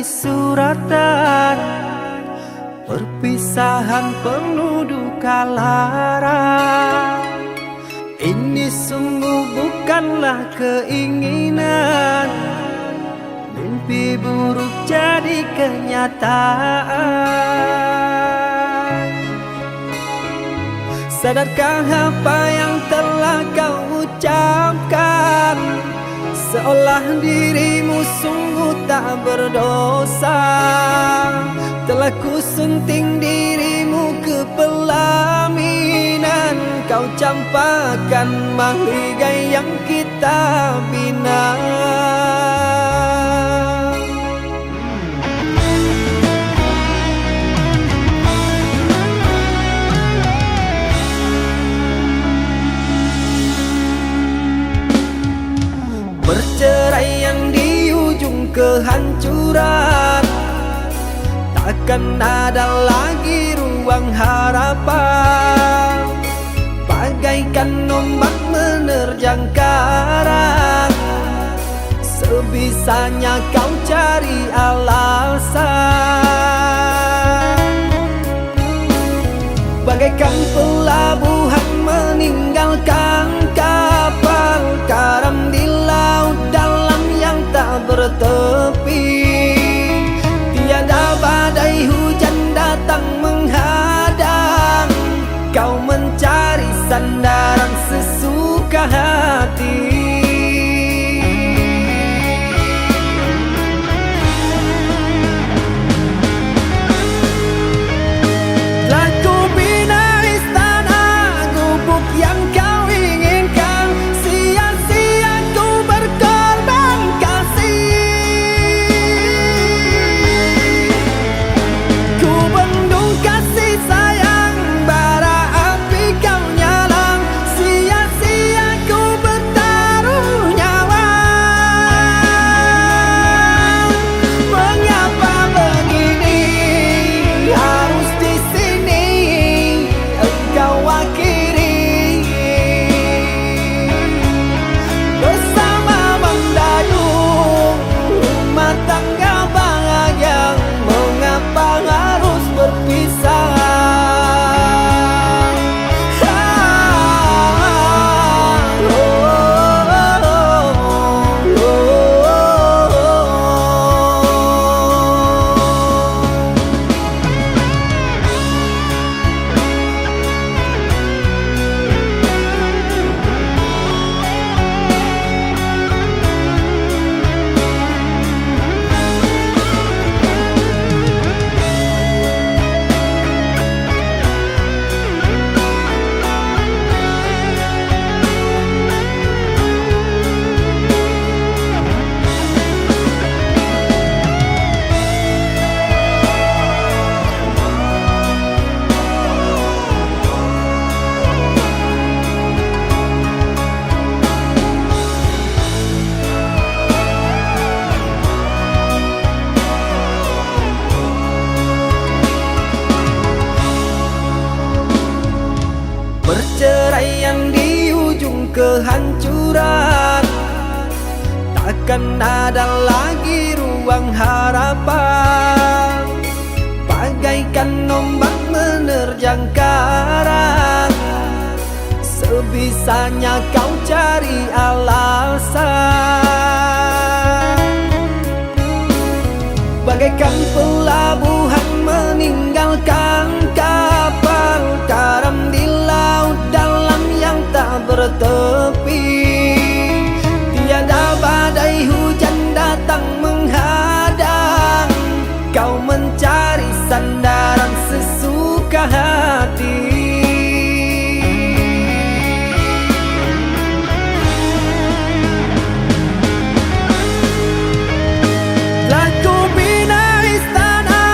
di suratan, perpisahan penuh duka lara. Ini sungguh bukanlah keinginan, mimpi buruk jadi kenyataan. Sadarkah apa yang telah kau ucapkan? Seolah dirimu sungguh tak berdosa. Telah ku sunting dirimu ke pelaminan, kau campakkan mahligai yang kita bina. Perceraian di ujung kehancuran, takkan ada lagi ruang harapan. Bagaikan ombak menerjang karang, sebisanya kau cari alasan. Bagaikan pelabuhan meninggalkan kapal, karam di laut dalam yang tak bertepi. Tiada badai hujan datang menghadang, kau mencari sandaran sesuka hati. Telah ku bina istana gubuk yang kau inginkan, sia-sia ku berkorban kasih. Ku bendung kasih sayang, bara api kau nyalang, sia-sia ku bertaruh nyawa. Mengapa begini harus di sini engkau akhiri? Bersama mendayung rumah tangga bahagia, mengapa harus berpisah? Oh, oh, oh, oh. Perceraian di ujung kehancuran, takkan ada lagi ruang harapan. Bagaikan ombak menerjang karang, sebisanya kau cari alasan. Bagaikan pelabuhan meninggalkan kapal, karam di laut dalam yang tak bertepi. Tiada badai hujan datang menghadang, kau mencari sandaran sesuka hati. Telah ku bina istana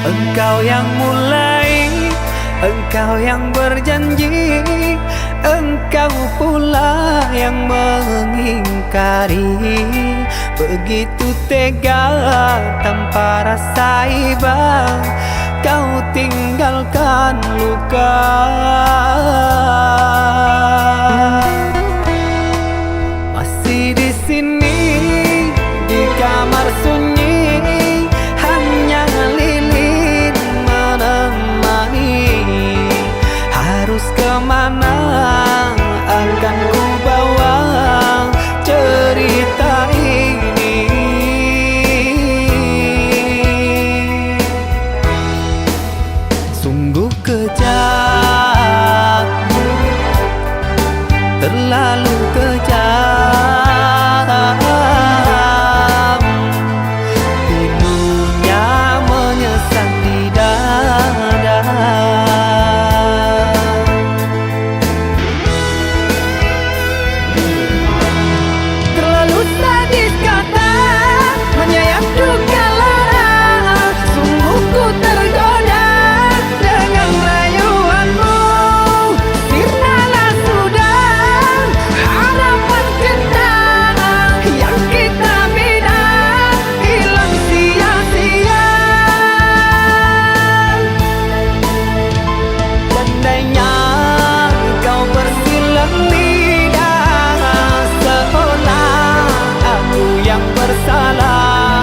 Engkau yang mulai, engkau yang berjanji, engkau pula yang mengingkari. Begitu tega tanpa rasa iba, kau tinggalkan luka. Masih di sini, di kamar sunyi, hanya lilin menemani. Harus kemana akan ku bawa cerita ini? Sungguh kejam, terlalu kejam. Pilunya menyesak di dada. Terlalu sadis kata menyayat duka lara. Sungguh ku tergoda dengan rayuanmu. Sirnalah sudah harapan cinta yang kita bina, hilang sia-sia. Pandainya kau bersilang lidah, seolah aku yang bersalah.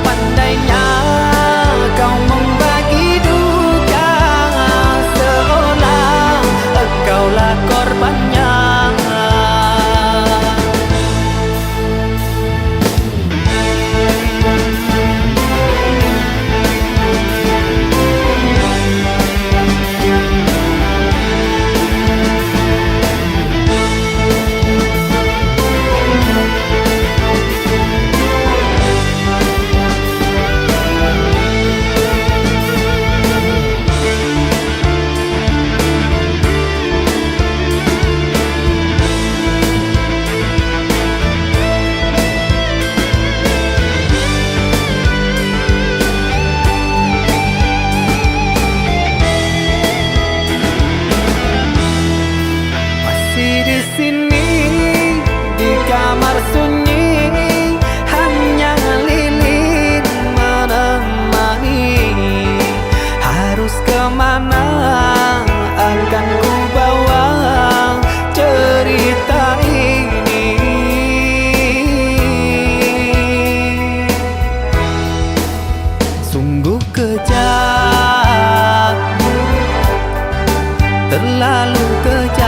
Pandainya kau membagi duka, seolah engkaulah korbannya. Masih di sini, di kamar sunyi, hanya lilin menemani. Harus kemana akan ku bawa cerita ini? Sungguh kejam, terlalu kejam.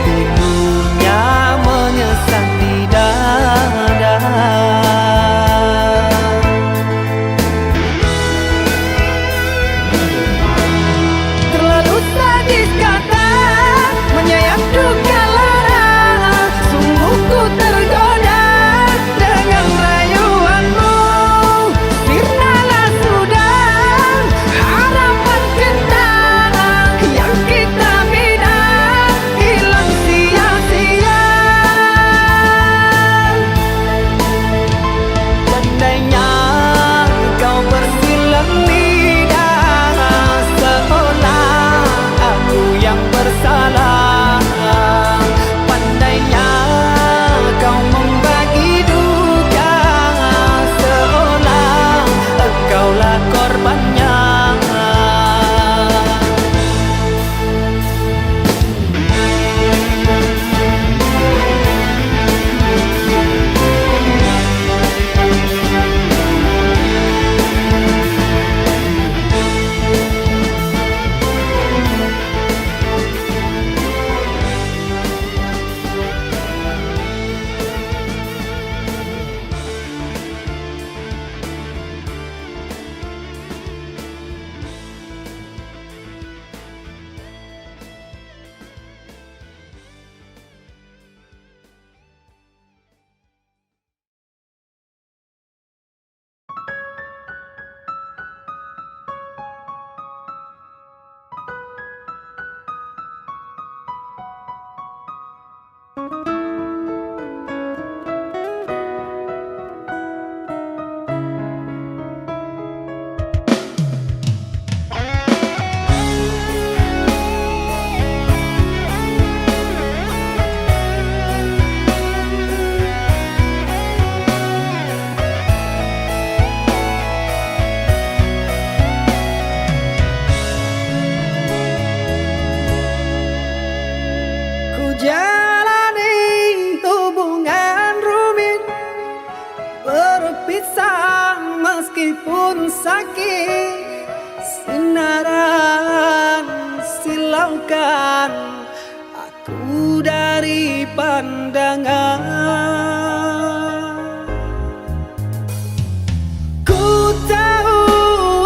Pilunya menyesak di dada. Terlalu sadis kata menyayat duka lara. Sungguh ku tergoda dengan rayuanmu. berpisah meskipun sakit. Sinaran silaukan aku dari pandangan. Ku tahu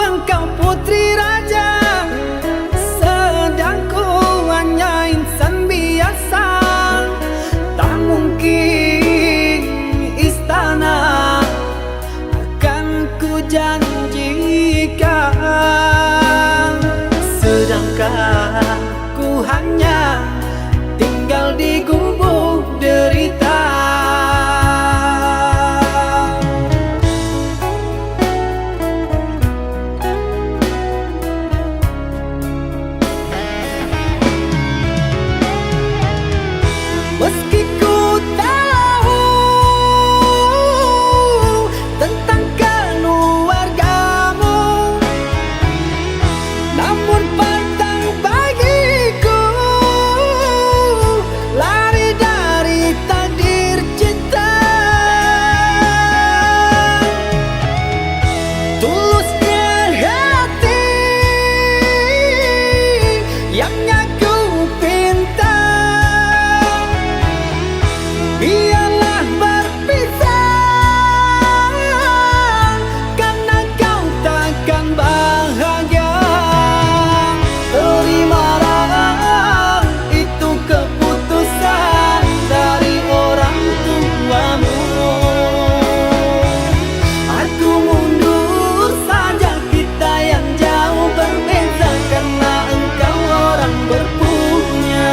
engkau putri raja, sedang ku hanya insan biasa. Tak mungkin istana akan ku janjikan, sedangkan ku hanya tinggal di gubuk derita. Meski ku tahu tentang keluargamu, namun pantang bagiku lari dari takdir cinta. Tulusnya hati yang aku pinta, biarlah berpisah karena kau takkan bahagia. Terimalah itu keputusan dari orang tuamu. Aku mundur saja, kita yang jauh berbeza karena engkau orang berpunya.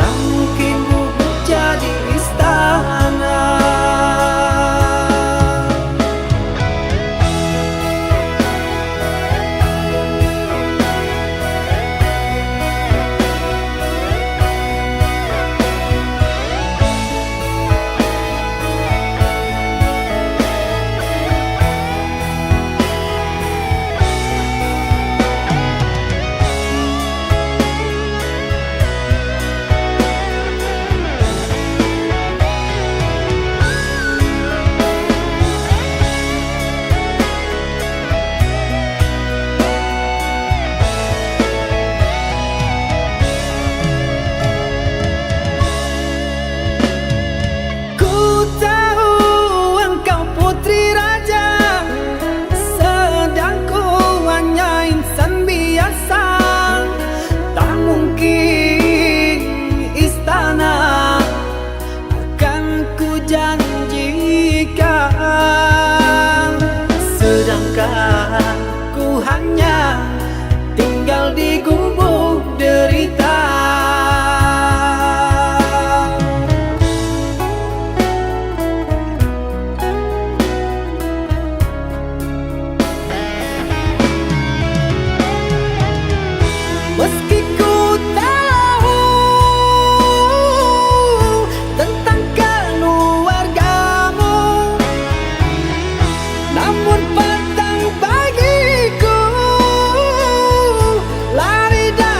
Tak mungkin gubuk jadi istana. Ku tahu engkau putri raja, sedang ku hanya insan biasa. Tak mungkin istana akan ku janjikan, sedangkan ku hanya tinggal di gubuk derita. Meski ku tahu tentang keluargamu, namun pantang bagiku lari dari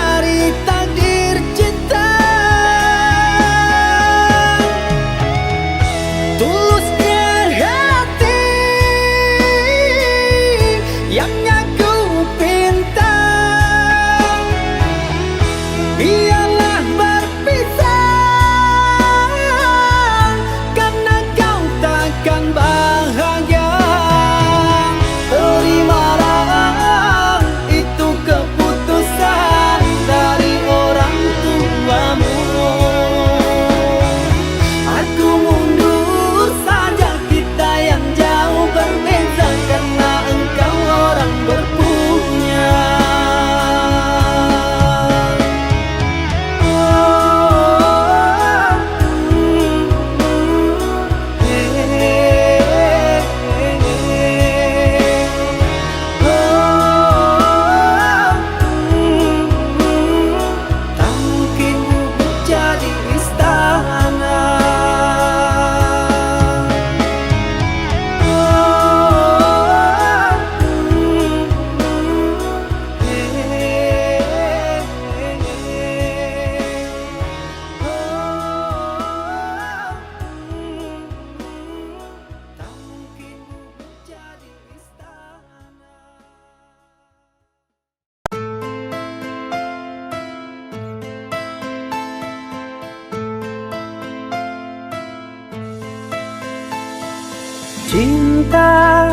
Cinta,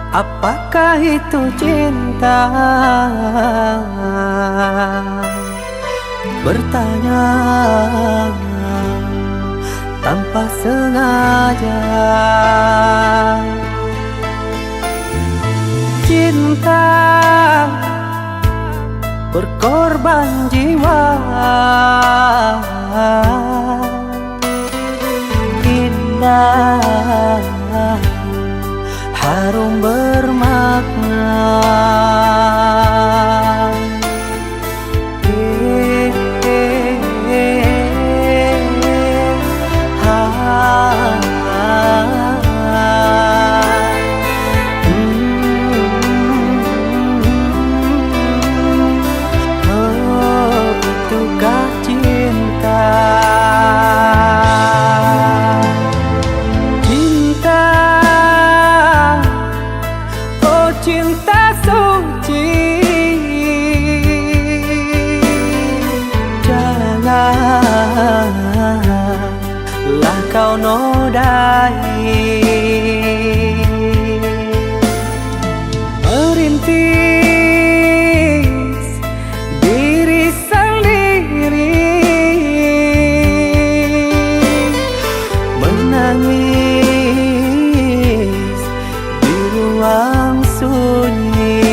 apakah itu cinta? Bertanya tanpa sengaja. Cinta berkorban jiwa, indah harum bermakna. Oh, itukah cinta? Cinta, oh cinta suci, janganlah kau nodai. Merintis diri sendiri, menangis di ruang sunyi.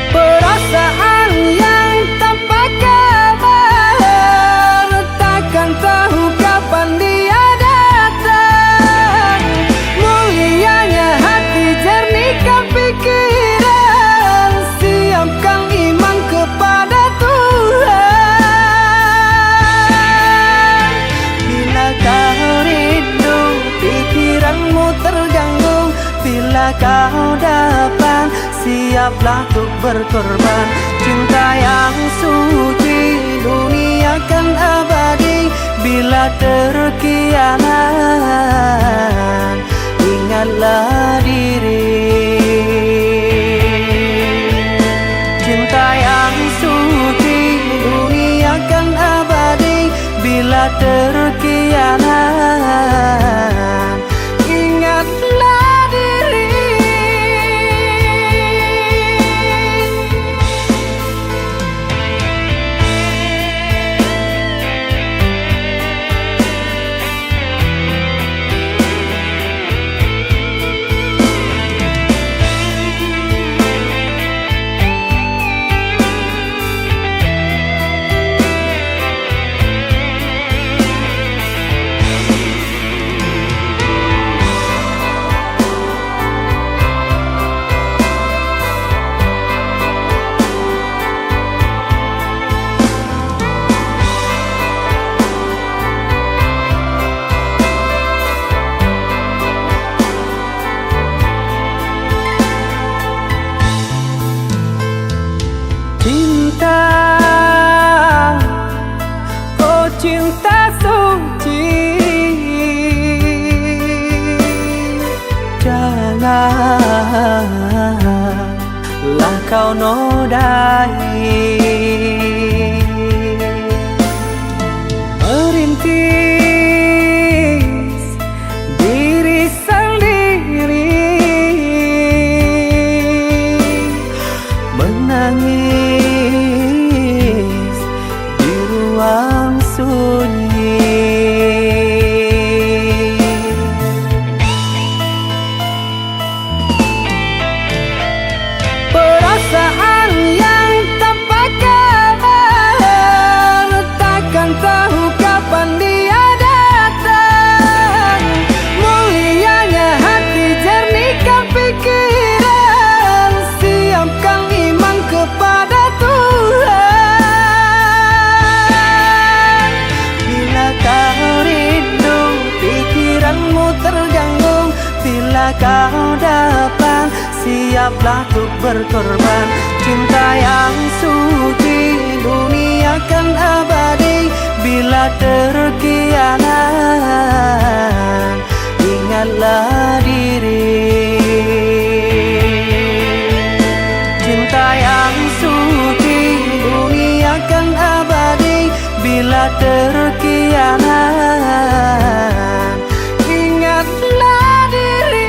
Perasaan yang tanpa kabar, takkan tahu kapan dia datang. Mulianya hati, jernihkan pikiran, siapkan iman kepada Tuhan. Bila kau rindu, pikiranmu terganggu. Bila kau dapat, siaplah untuk berkorban. Cinta yang suci, dunia kan abadi. Bila terkianat, ingatlah diri. Cinta yang suci, dunia kan abadi. Bila terkianat, ingatlah diri. Cinta, oh cinta suci, janganlah kau nodai. Merintis diri sendiri, menangis di ruang sunyi. Perasaan yang tanpa kabar, takkan tahu kapan dia datang. Mulianya hati, jernihkan pikiran, siapkan iman kepada Tuhan. Bila kau rindu, pikiranmu terganggu. Bila kau dapat, siaplah untuk berkorban. Cinta yang suci, dunia kan abadi. Bila terkianat, ingatlah diri. Cinta yang suci, dunia bila terkianat. Ingatlah diri.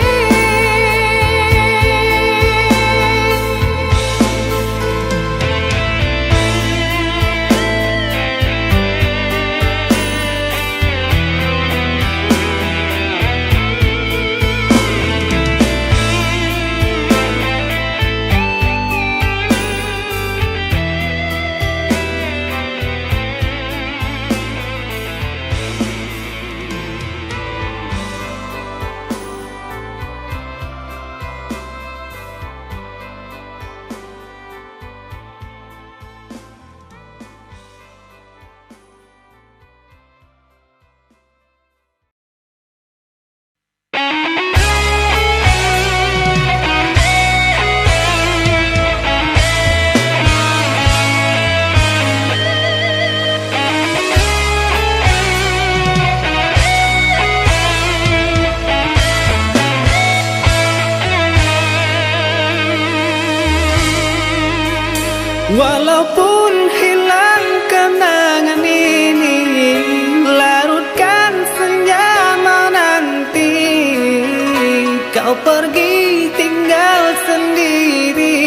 Walaupun hilang kenangan ini, larutkan senja menanti. Kau pergi tinggal sendiri,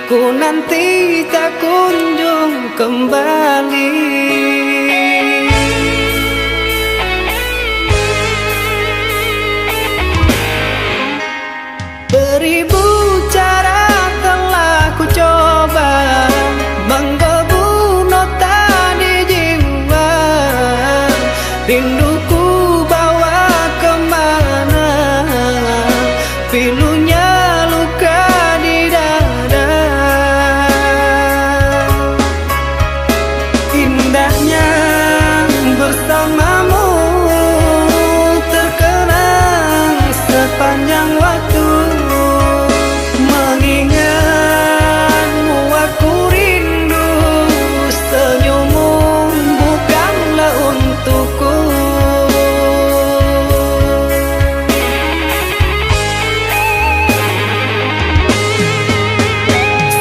ku nanti tak kunjung kembali. Beribu cara telah ku coba menggebu nota di jiwa. Rinduku bawa kemana, pilunya luka di dada. Indahnya bersamamu terkenang sepanjang waktu. Mengingatmu aku rindu, senyummu bukanlah untukku.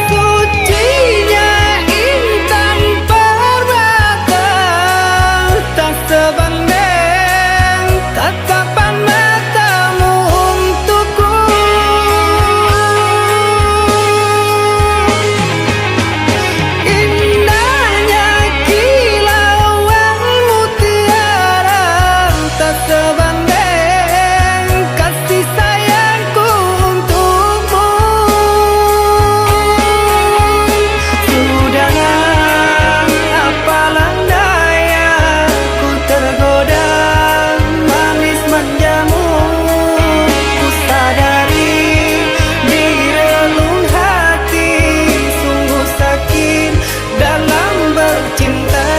Sucinya intan permata, tak sebanding tatapan matamu untukku. Indahnya kilauan mutiara, tak sebanding kasih sayangku untukmu. Sudahlah, apalah daya, ku tergoda manis manjamu. Ku sadari di relung hati, sungguh sakit dalam bercinta.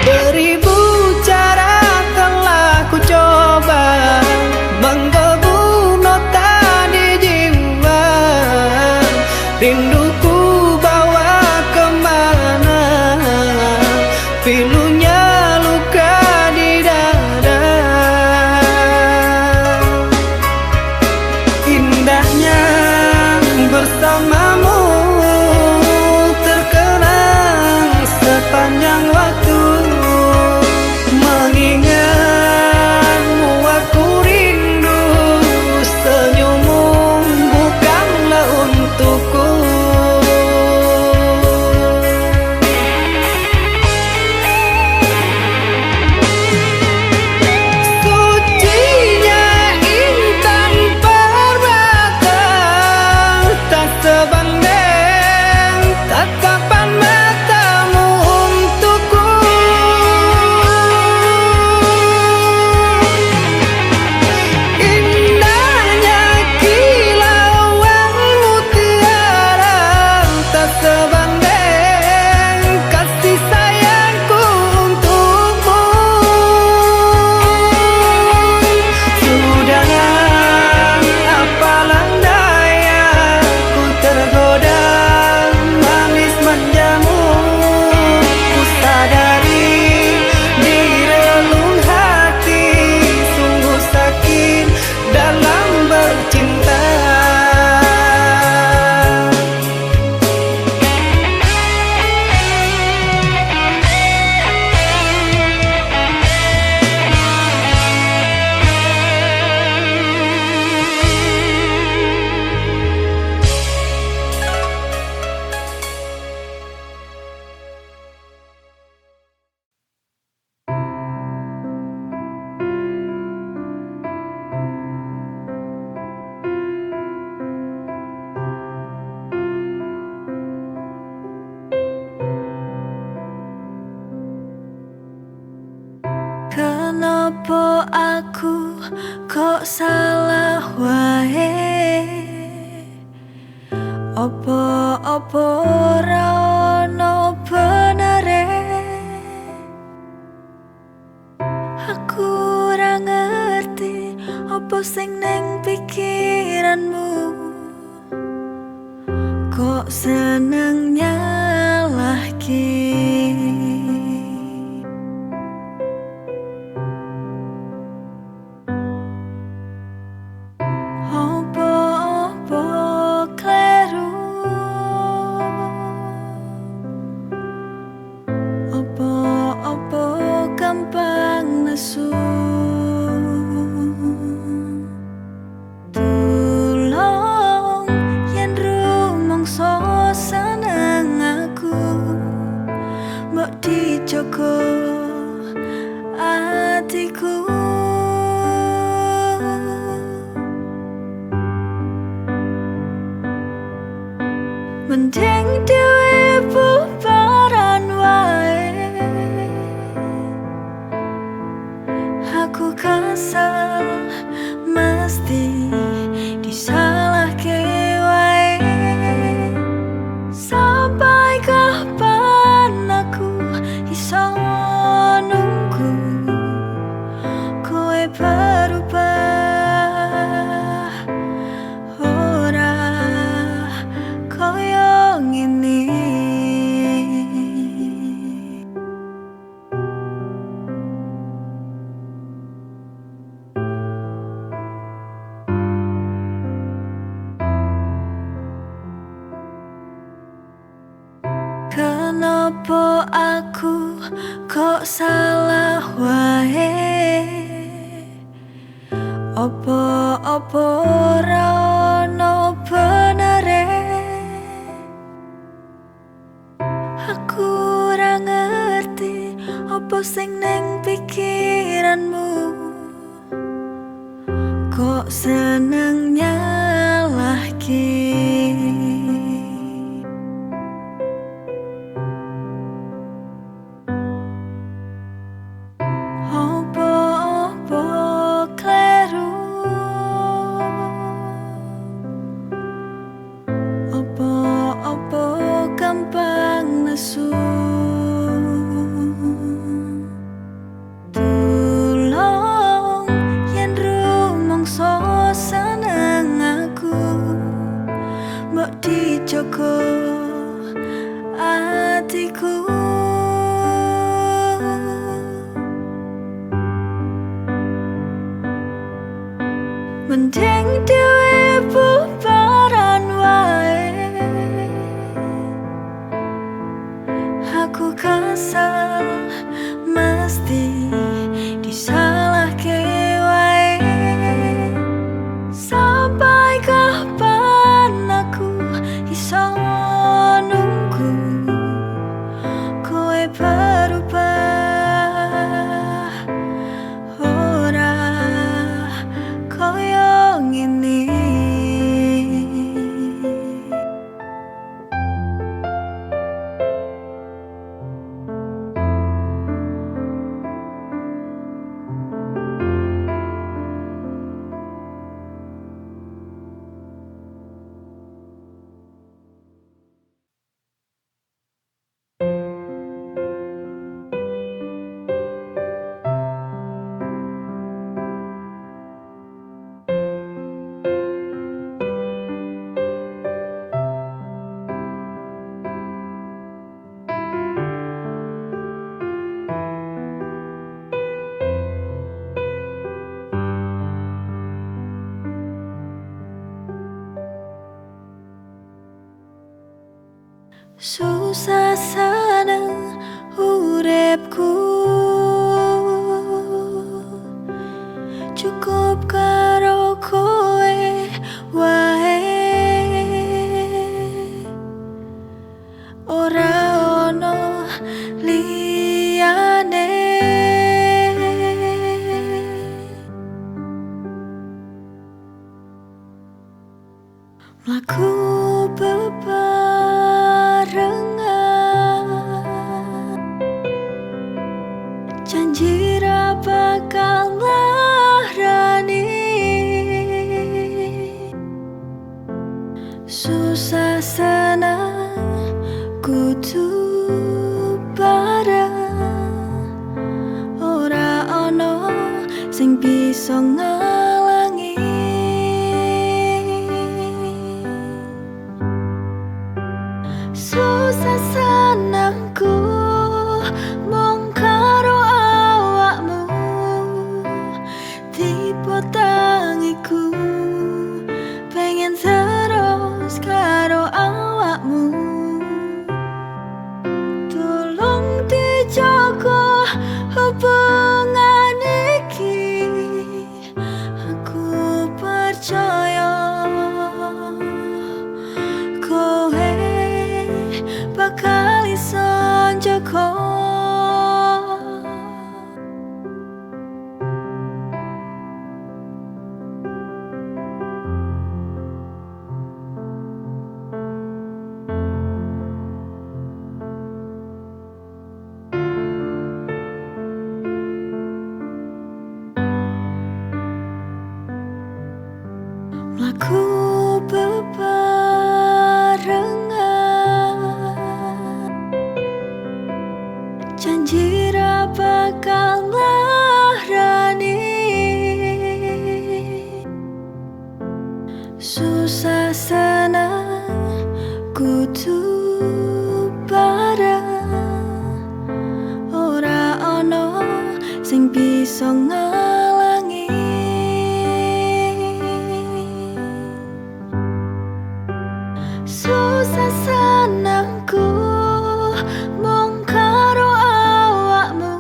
Beribu cara telah ku coba menggebu nota di jiwa. Rinduku bawa kemana, pilunya luka di dada. Indahnya bersamamu terkenang sepanjang waktu. Mengingatmu aku rindu, senyummu bukanlah untukku. Kenapa aku kok salah wae? Apa-apa ora ono benere? Aku ora ngerti apa sing neng pikiranmu, kok seneng nyalahke. Apa-apa kleru, apa-apa gampang nesu. Tulung yen rumangsa seneng aku, mbok dijogo atiku. Mending dhewe bubaran wae, aku kesel mesti disalahke wae. Sampai kapan aku iso nunggu kowe berubah? Ora koyo ngene. Kenapa aku kok salah wae? Apa-apa ora ono benere? Aku ora ngerti apa sing neng pikiranmu, kok seneng nyalahke. Apa-apa kleru, apa-apa gampang nesu. Tulung yen rumangsa seneng aku, mbok dijogo atiku. Mending dhewe bubaran wae, aku kesel mesti disalahke wae. Sampai kapan aku iso nunggu kowe berubah? Ora koyo ngene. Susah seneng uripku, cukup karo kowe wae. Ora ono liyane. Mlaku bebarengan, bisa ngalangi. Susah senangku mung karo awakmu, tipe tangiku pengen terus karo awakmu. Tolong dijaga hubungan iki, aku percaya kowe bakal iso njaga. Mlaku bebarengan, janji ra bakal nglarani. Susah senang kudu bareng, ora ana sing bisa ngalangi. Susah senangku mung karo awakmu,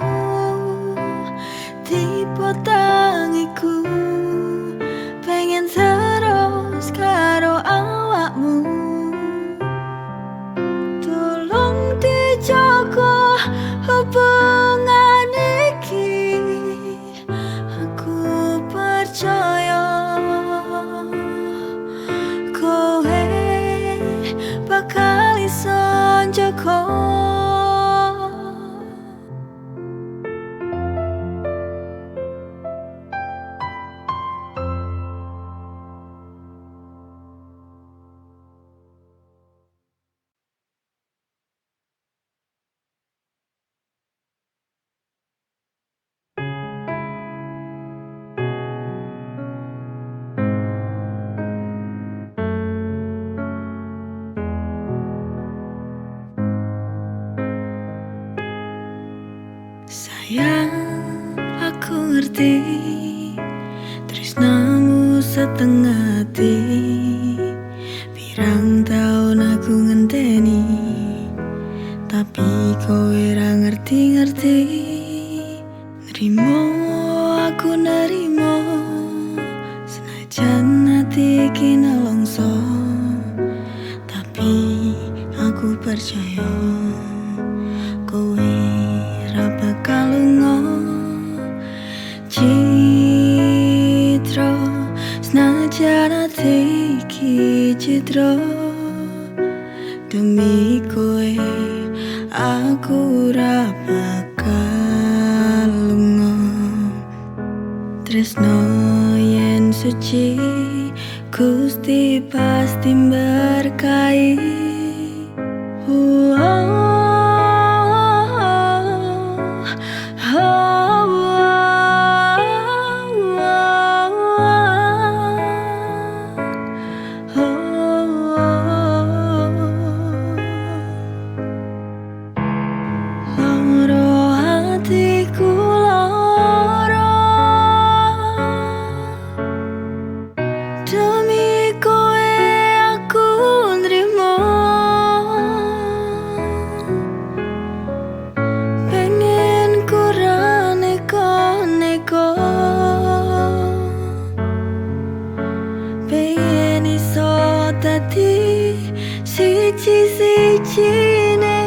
tipe tangiku pengen terus karo awakmu. Tolong dijaga hubungan iki, aku percaya kowe bakal iso njaga. Sayang, aku ngerti tresnamu setengah hati. Pirang taun aku ngenteni, tapi kowe ra ngerti-ngerti. Nerimo aku nerimo, senajan ati iki nelongso, tapi aku percaya kowe ra bakal lunga. Citra, senajan ati iki citra, demi kowe aku ra bakal lunga. Tresno yen suci, Gusti pasti berkahi. Loro hatiku loro, demi kowe aku nrimo. Pengen ku ra neko-neko, pengen iso dadi siji-sijine.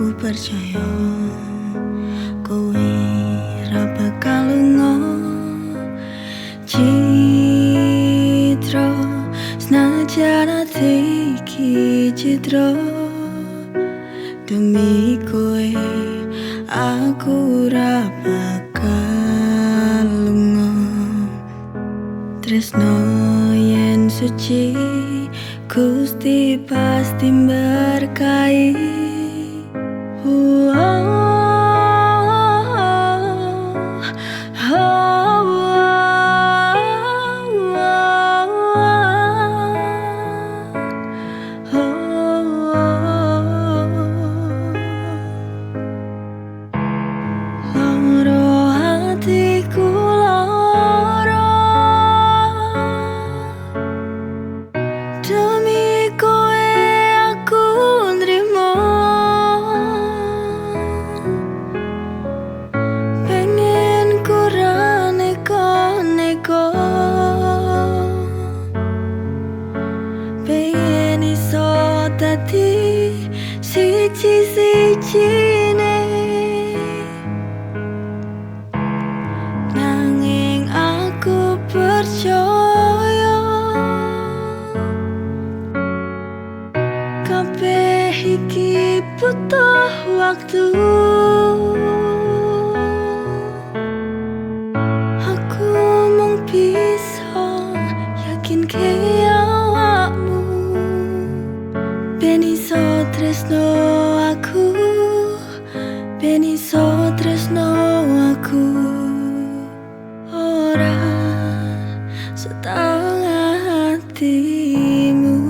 Aku percaya kowe ra bakal lunga. Citra senajan ati iki citra, demi kowe aku ra bakal lunga. Tresno yen suci Gusti pasti berkahi. Loro hatiku loro, demi kowe aku nrimo. Pengen ku ra neko-neko, pengen iso dadi siji-sijine. Nanging aku percaya kabeh iki butuh waktu. Aku mung bisa yakinke awakmu, ben iso tresno aku, ben iso tresno aku. Ora setengah hatimu.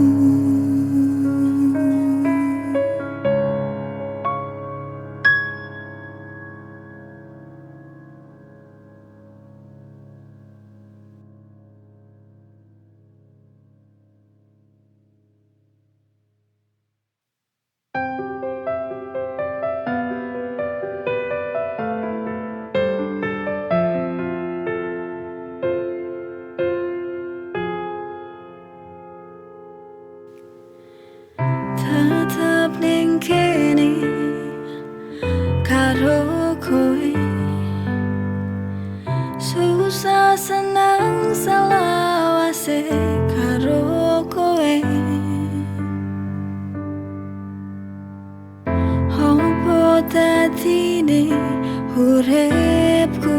Tetep ning kene karo kowe, susah senang selawase karo kowe. Opo dadine uripku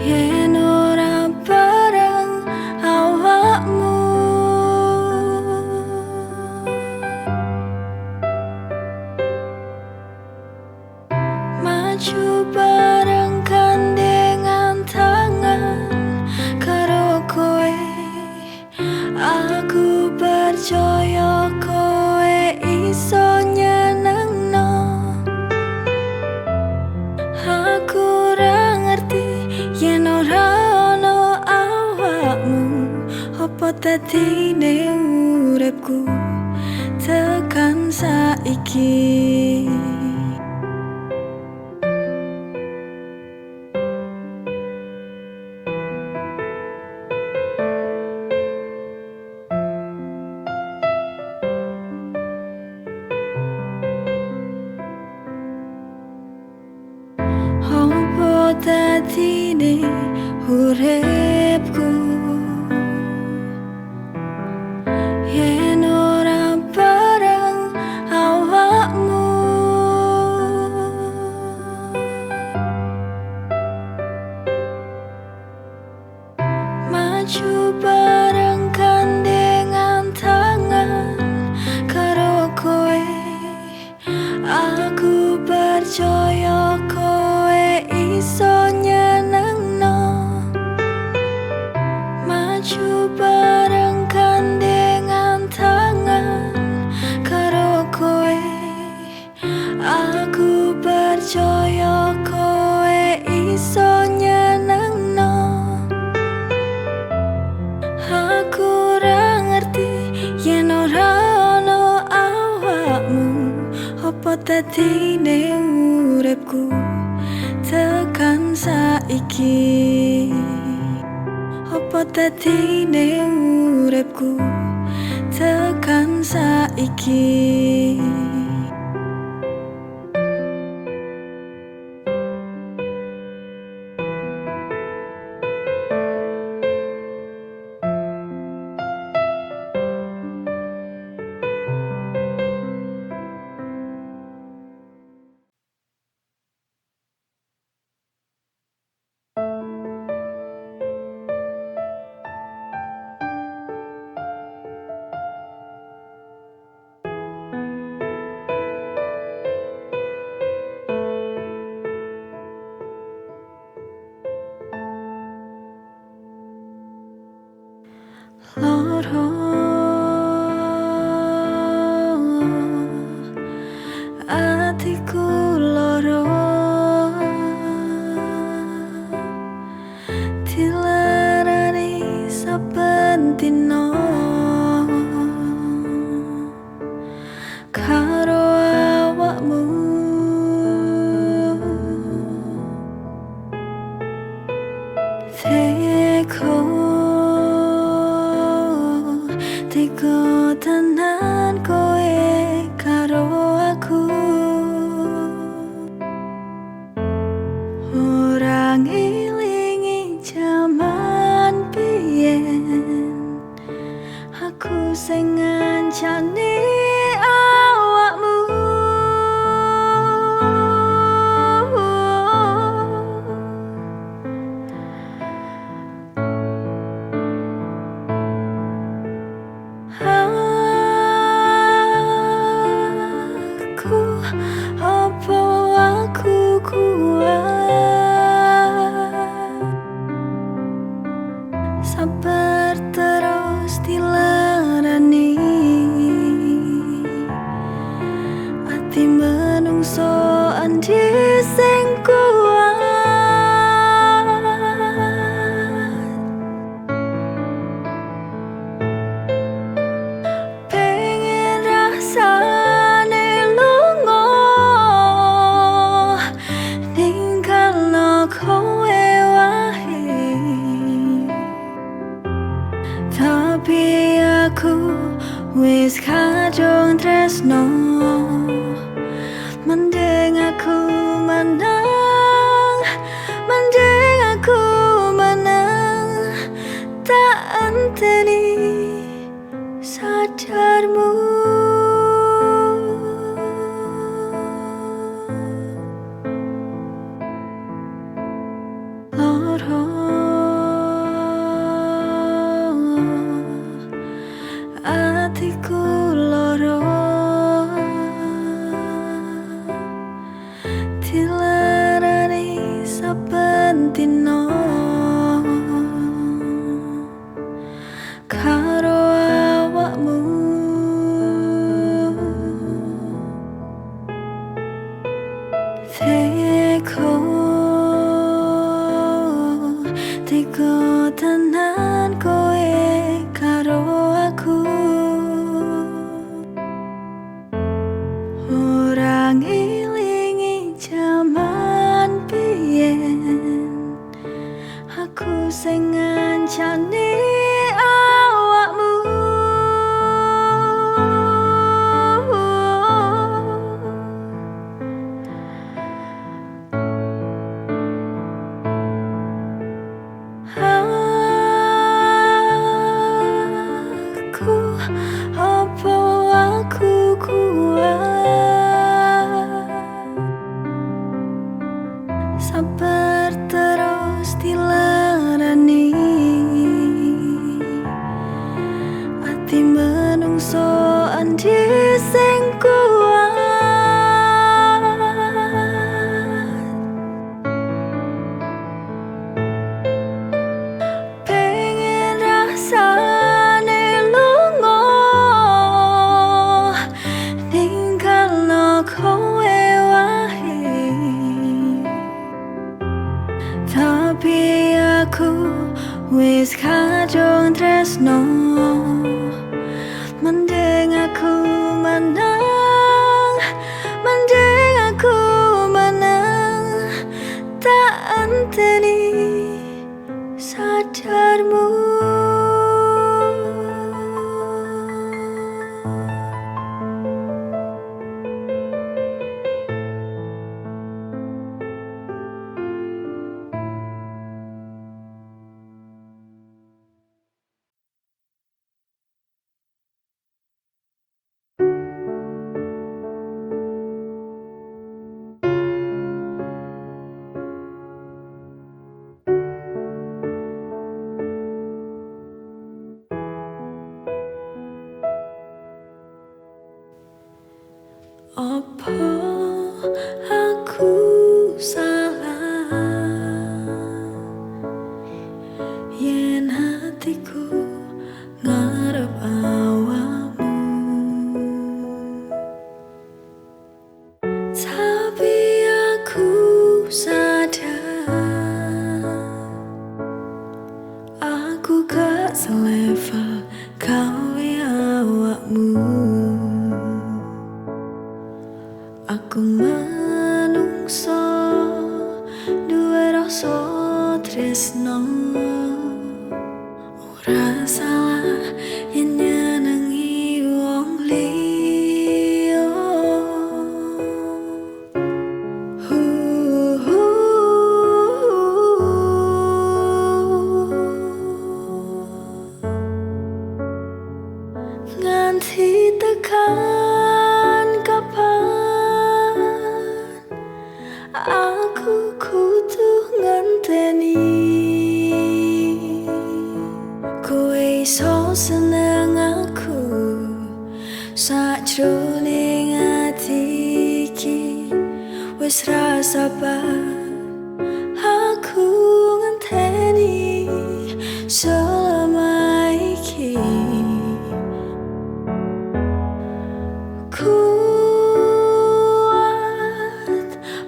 yen ora bareng awakmu? Maju bareng gandengan tangan karo kowe, aku percaya kowe iso nyenengno. Aku ora ngerti yen ora ono awakmu, opo dadine uripku tekan saiki. Opo dadine uripku yen ora bareng awakmu? Maju bareng gandengan tangan karo kowe, aku percaya kowe iso nyenengno. Maju bareng gandengan tangan karo kowe, aku percaya kowe iso nyenengno. Aku ora ngerti yen ora ono awakmu, opo dadine uripku tekan saiki. Opo dadine uripku tekan saiki. saiki. Loro atiku loro, dilarani saben dina karo awakmu. Teko teko tenan kowe karo aku, ora ngelingi jaman biyen aku sing ngancani awakmu. Aku apa aku kuat sabar terus dilarani, ati menungso endi sing kuat. Pengen rasane lunga ninggalno kowe wae, tapi aku wis kadung tresno. Mending aku menang, mending aku menang, tak enteni sadarmu. Loro atiku loro, dilarani saben dina karo awakmu. Teko teko tenan kowe karo aku, ora ngelingi jaman biyen aku sing ngancani awakmu. Aku apa aku kuat sabar terus dilarani, ati menungso endi sing kuat. Pengen rasane lunga ninggalno kowe wae, tapi aku wis kadung tresno. Mending aku menang, mending aku menang, tak enteni sadarmu. Apa aku salah yen hatiku ngarep awakmu? Tapi aku sadar aku gak selevel gawe awakmu. Aku menungso duwe rasa tresno, ora salah yen nyenengi wong liya. Nganti tekan kapan aku kudu ngenteni kowe iso seneng aku sajroning ati iki wis ra sabar aku ngenteni selama iki. Kuat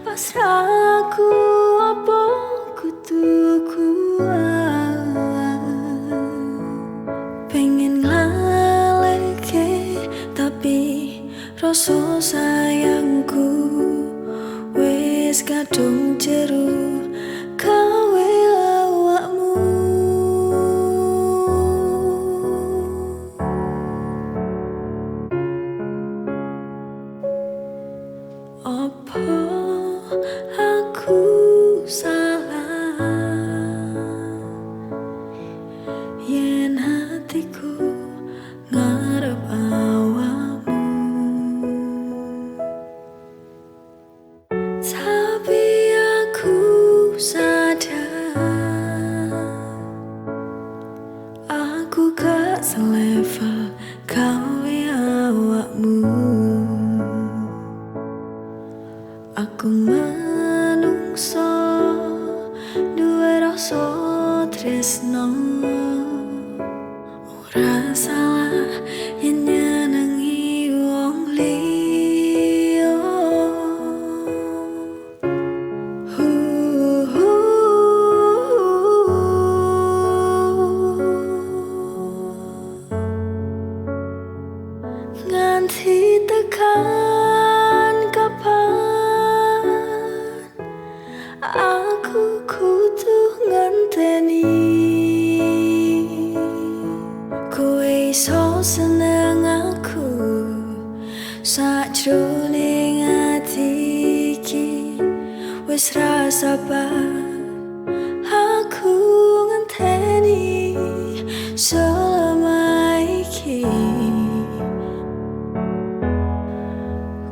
pasrahku apa kudu kuat, pengen nglaleke tapi rasa sayangku wis kadung jeru gawe awakmu. Apa aku salah yen hatiku ngarep awakmu? Tapi aku sadar aku gak selevel gawe awakmu. Aku menungso duwe rasa tresno, ora salah yen nyenengi wong liya. Nganti tekan kapan aku kudu ngenteni kowe iso seneng aku sajroning ati iki wis ra sabar aku ngenteni selama iki.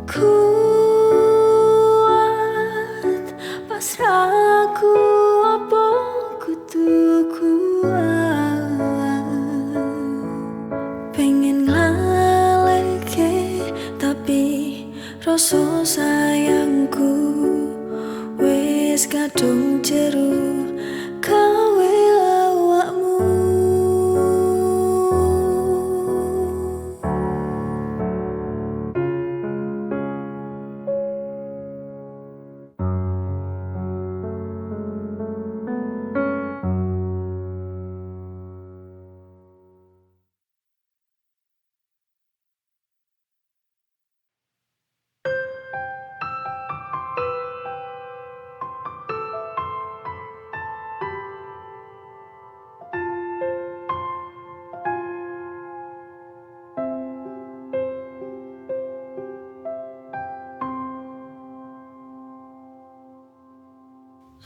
Kuat pasrahku apa kudu kuat, pengen nglaleke tapi rasa sayangku wis kadung jeru gawe awakmu.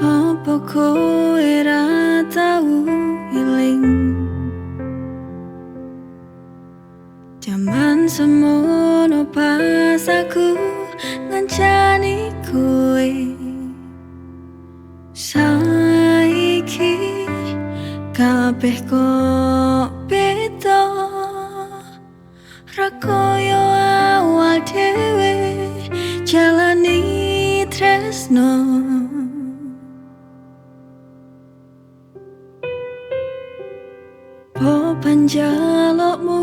Apa kowe ra tau eling jaman semono pas aku ngancani kowe? Saiki kabeh kok beda, ra koyo awal dhewe. tresno. Po panjalukmu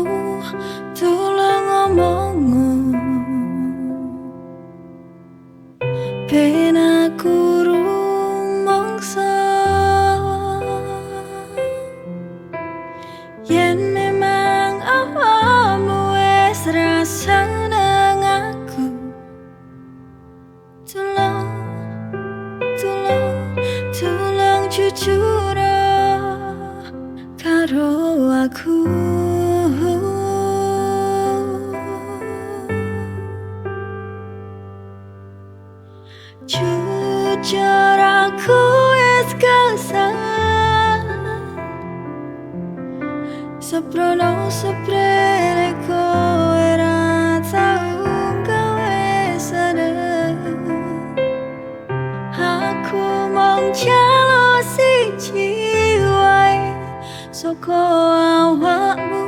tulung omongo, ben aku rumangsa yen memang awakmu wis ra seneng aku. Tulung, tulung, tulung jujur karo aku. Jujur aku wis kesel, seprono seprene kowe ra tau gawe seneng. Aku mung njaluk siji wae saka awakmu,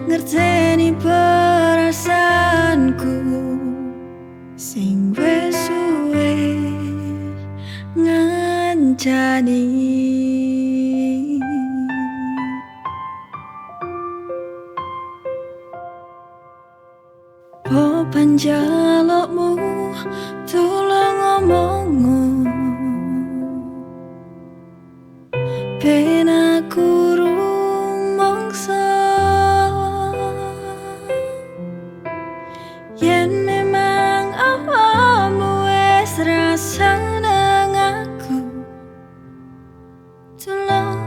ngerteni perasaanku sing wis suwe ngancani. Po panjalukmu tulung omongo, ben aku rumangsa yen memang awakmu wis ra seneng aku. Tulung,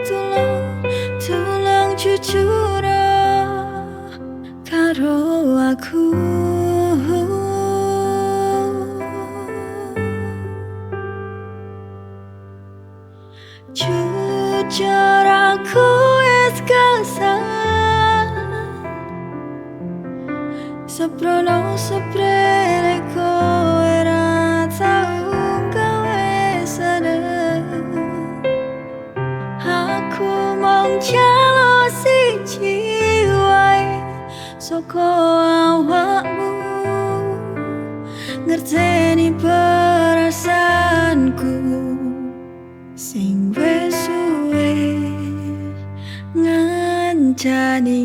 tulung, tulung jujur karo aku. Jujur aku wis kesel, seprono seprene kowe ra tau gawe seneng. Aku mung njaluk siji wae saka awakmu, ngerteni perasaanku sing wis suwe ngancani.